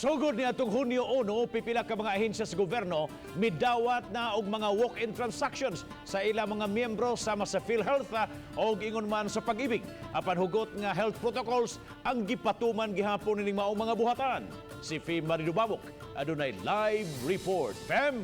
Sugod ni atong Hunyo 1, pipila ka mga ahensya sa gobyerno midawat na og mga walk-in transactions sa ilang mga miyembro sama sa PhilHealth og ingon man sa Pag-ibig. Apan hugot nga health protocols ang gipatuman gihapon nining maong mga buhatan. Si Fem Maridubabok adunay live report. Fem!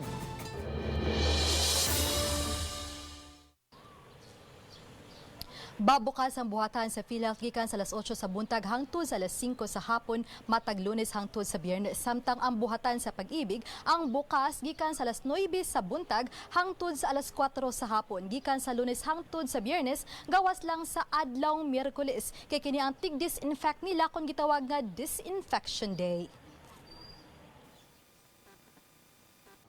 Babukas ang buhatan sa PhilHealth gikan sa alas 8 sa buntag hangtod sa alas 5 sa hapon matag Lunes hangtod sa Biyernes. Samtang ang buhatan sa Pag-ibig ang bukas gikan sa alas 9 sa buntag hangtod sa alas 4 sa hapon gikan sa Lunes hangtod sa Biyernes, gawas lang sa adlawng Miyerkules kay kini ang tig-disinfect nila kon gitawag nga Disinfection Day.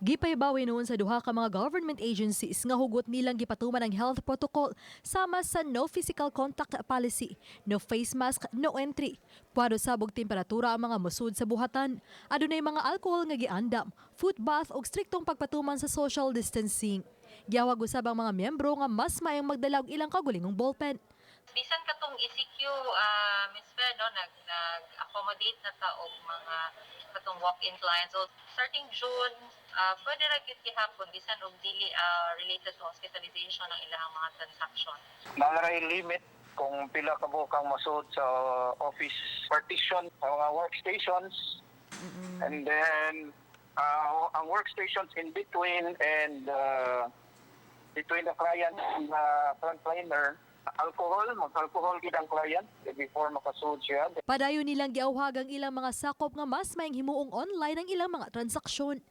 Gipahibawi noon sa duha ka mga government agencies nga hugot nilang gipatuman ang health protocol sama sa no physical contact policy, no face mask, no entry. Kwado sabog temperatura ang mga musud sa buhatan. Adunay mga alcohol nga giandam, foot bath ug striktong pagpatuman sa social distancing. Giawag usab ang mga miyembro nga mas maayong magdala og ilang kagulingong ballpen. Bisan katong ECQ, Miss Fe, no, nag-accommodate na ta og mga katong walk-in clients. So starting June, pwede ra gyud gihapon bisan og dili related to hospitalization ang ilang mga transaction. Naa ray limit kung pila ka buok ang masud sa office partition sa mga workstations and then ang workstations in between and between the client and the frontliner, alcohol, mag-alcohol gid ang client before makasud siya. Padayon nilang giawhag ang ilang mga sakop nga mas maayong himuong online ang ilang mga transaksyon.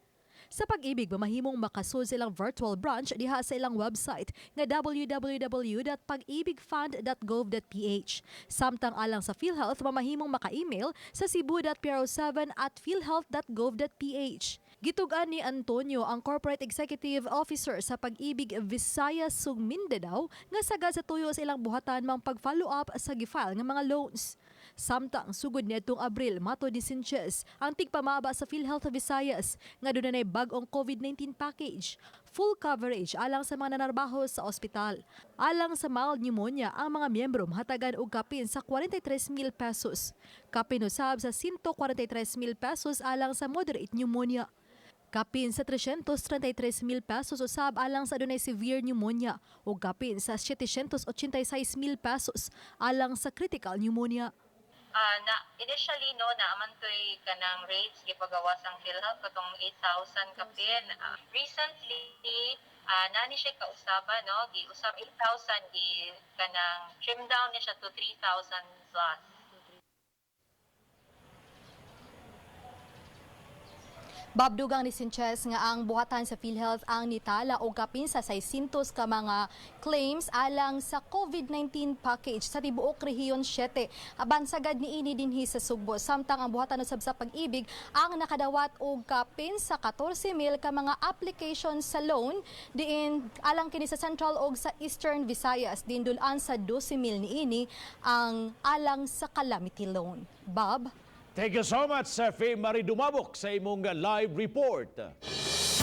Sa Pag-ibig, mamahimong makasud sa ilang virtual branch diha sa ilang website nga www.pagibigfund.gov.ph. Samtang alang sa PhilHealth, mamahimong maka-email sa cebu.pro7@philhealth.gov.ph. Gitug-an ni Antonio, ang Corporate Executive Officer sa Pag-ibig Visayas ug Mindanao, nga sagad sa tuyo sa ilang buhatan mang pag-follow up sa gifile nga mga loans. Samtang sugod niadtong Abril, matod ni Sanchez, ang tigpamaba sa PhilHealth Visayas nga dunay bag-ong COVID-19 package. Full coverage alang sa mga nanarbaho sa ospital. Alang sa mild pneumonia, ang mga miyembro mahatagan og kapin sa 43,000 pesos. Kapin usab sa 143,000 pesos alang sa moderate pneumonia. Kapin sa 333,000 pesos usab alang sa adunay severe pneumonia ug kapin sa 786,000 pesos alang sa critical pneumonia. Na initially, no, naa man toy kanang rates gipagawas ang PhilHealth katong 8,000 kapin. Recently naa ni siya kausaba, no, giusab 8,000, gi kanang trim down ni siya to 3,000 plus. Babdugang ni Sanchez nga ang buhatan sa PhilHealth ang nitala og kapin sa 600 ka mga claims alang sa COVID-19 package sa tibuok Rehiyon 7. Apan sagad niini dinhi sa Sugbo. Samtang ang buhatan usab sa Pag-ibig ang nakadawat og kapin sa 14,000 ka mga application sa loan diin alang kini sa Central og sa Eastern Visayas, dindulan sa 12,000 niini ang alang sa calamity loan. Bob? Thank you so much, Fe Marie Dumabok, sa imong live report.